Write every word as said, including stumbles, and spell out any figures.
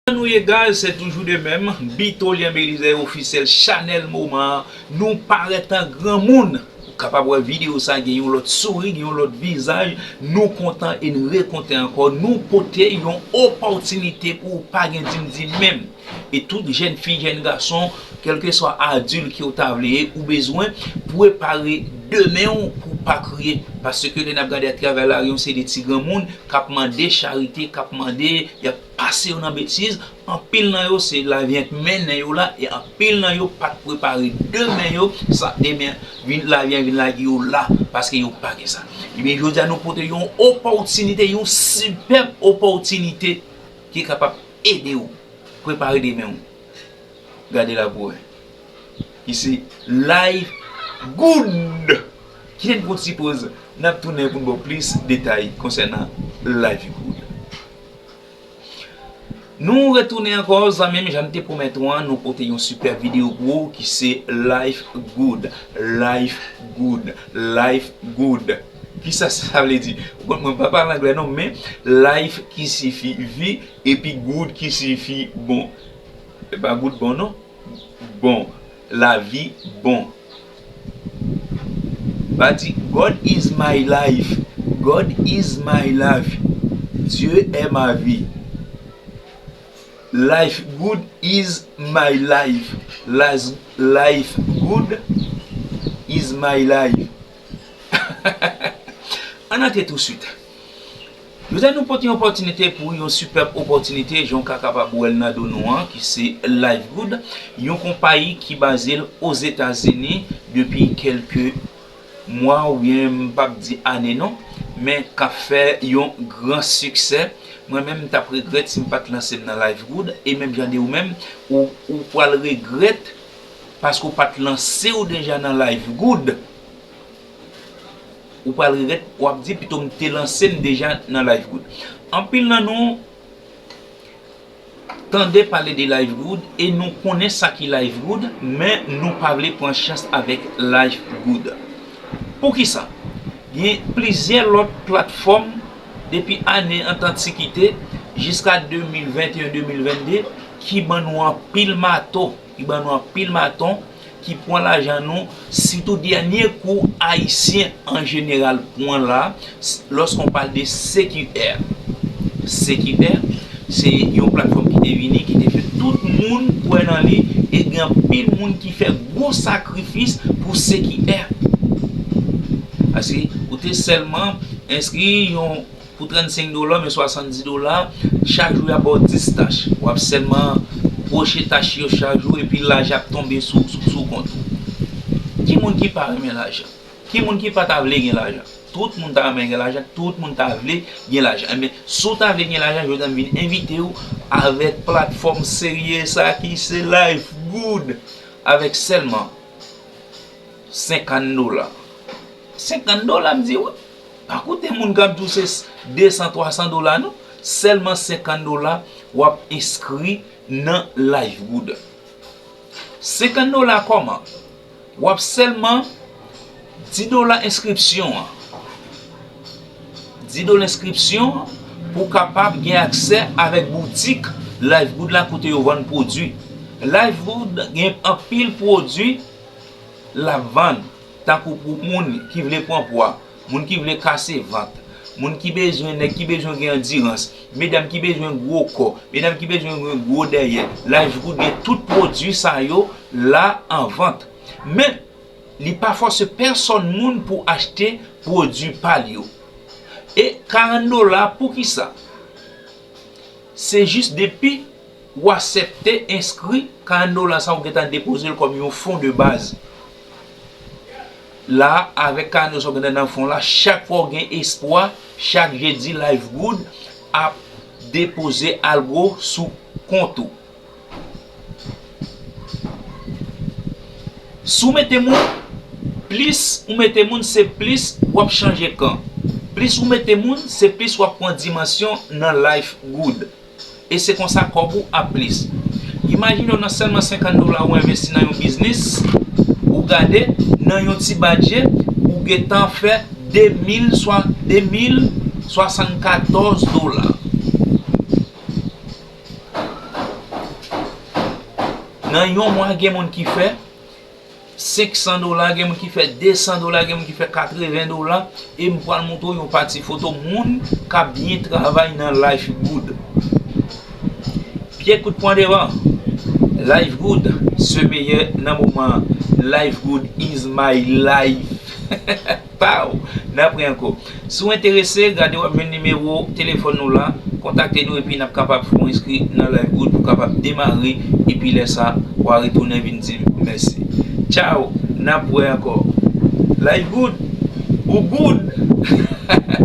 Kòman nou ye, guys? Se toujou de menm, Bitolien Belizaire Officiel, chanèl moman an. Nou parèt an granmoun. Ou kapab wè videyo sa gen yon lòt souri, gen yon lòt vizaj. Nou kontan e n rekontan ankò. Nou pote yon opòtinite pou ou pa gen dim dim menm. E tout jèn fi, jèn gason, kèlkeswa adilt ke w ta vle ye, ou bezwen prepare demen w pou w pa kriye. Paske lè n ap gade atravè lari, yon seri de ti granmoun k ap mande charite, k ap mande, y ap pase yo nan betiz. Anpil nan yo, se lavi an k mennen yo la, e anpil nan yo pa t prepare demen yo, sa demen vin, lavi an vin lage yo la, paske yo pa gen sa. Ebyen, jodi a, nou pote yon opòtinite, yon sipèb opòtinite ki kapab ede w prepare demen w. Gade la pou wè. Ki se Life Good. Kite n pran ti poz, n ap tounen pou n ba w plis detay konsènan Life Good. Nou retounen ankò, zanmi m, jan m te pwomèt ou an, nou pote yon sipèb videyo pou ou ki se Life Good. Life Good. Life Good. Kisa sa vle di? Ou konn, mwen pa pale anglè non, men life ki sifi vi, epi good ki sifi bon. E pa good bon non. Bon. Lavi bon. Pa di, "God is my life." God is my life. Dieu est ma vie. Life good is my life. Life, life good is my life. Ann antre touswit. Jodi a nou pote yon opòtinite pou yon sipèb opòtinite, jan w ka kapab wè l nan do nou an, ki se Life Good, yon konpayi ki baze l Ozetazini depi kèlke mwa, oubyen m p ap di ane non, men k ap fè yon gran siksè. Mwen menm, m t ap regrèt si m pa t lanse m nan Life Good, e menm jan de ou menm, ou, ou pral regrèt paske w pa t lanse w deja nan Life Good. Ou pral regrèt, w ap di, "Pito m te lanse m deja nan Life Good." Anpil nan nou tande pale de Life Good e nou konnen sa ki Life Good, men nou pa vle pran chans avèk Life Good. Poukisa? Gen plizyè lòt platfòm depi ane antantikite jiska de mil venteyen, de mil vennde ki ban nou anpil mato, ki ban nou anpil maton, ki pran lajan nou, sitou dènye kou ayisyen an jeneral pran la, s-, lorsqu'on parle de C Q R. C Q R, se yon platfòm ki te vini, ki te fè tout moun kwè nan li, e gen anpil moun ki fè gwo sakrifis pou C Q R. Paske ou te sèlman enskri yon pou trannsenk dola, men swasanndis dola, chak jou y ap ba w dis tach. W ap sèlman pwoche tach yo chak jou, epi lajan ap tonbe sou, sou, sou kont ou. Ki moun ki pa renmen lajan? Ki moun ki pa ta vle gen lajan? Tout moun ta renmen gen lajan, tout moun ta vle gen lajan. Enben, si w ta vle gen lajan, jodi a m vin envite w avèk platfòm serye sa ki se Life Good, avèk sèlman senkant dola. Senkant dola, m di, wi. Pa koute moun k ap di w se desan, twasan dola, non. Sèlman senkant dola, w ap enskri nan Life Good. Senkant dola kòman? W ap sèlman di dola enskripsyon an. Di dola enskripsyon an pou w kapab gen aksè avèk boutik Life Good la kote yo vann pwodui. Life Good gen anpil pwodui l ap vann, tankou pou moun ki vle pran pwa, moun ki vle kase vant, moun ki bezwen, nèg ki bezwen gen andirans, medam ki bezwen gwo kò, medam ki bezwen gen gwo dèyè. Life Good gen tout pwodui sa yo la an vant. Men, li pa fòse pèsòn moun pou achte pwodui pa l yo. E karant dola, poukisa? Se jis depi w aksepte enskri karant dola sa, ou gentan depoze l kòm yon fon de baz. La, avèk karant dola sa w gentan nan fon la, chak fwa w gen espwa, chak jedi Life Good ap depoze algo sou kont ou. Si w mete moun, plis ou mete moun, se plis w ap chanje kan. Plis ou mete moun, se plis w ap pran dimansyon nan Life Good. E se konsa kòb ou ap plis. Imajine w nan sèlman senkant dola ou envesti nan yon biznis, ou gade nan yon ti badje, ou gentan fè de mil swa, de mil swasannkatòz dola. Nan yon mwa, gen moun ki fè senk san dola, gen moun ki fè de san dola, gen moun ki fè katreven dola, e m pral montre w yon pati foto moun k ap byen travay nan Life Good. Pye kout pwen devan. Life Good, se meyè nan moman. Life Good is my life. Pow! N ap ri ankò. Si w enterese, gade w ap jwenn nimewo telefòn nou la. Kontakte nou epi n ap kapab fè w enskri nan Life Good pou w kapab demare. Epi lè sa, w a retounen vin di m mèsi. Tchaw! N ap wè ankò. Life Good, ou good!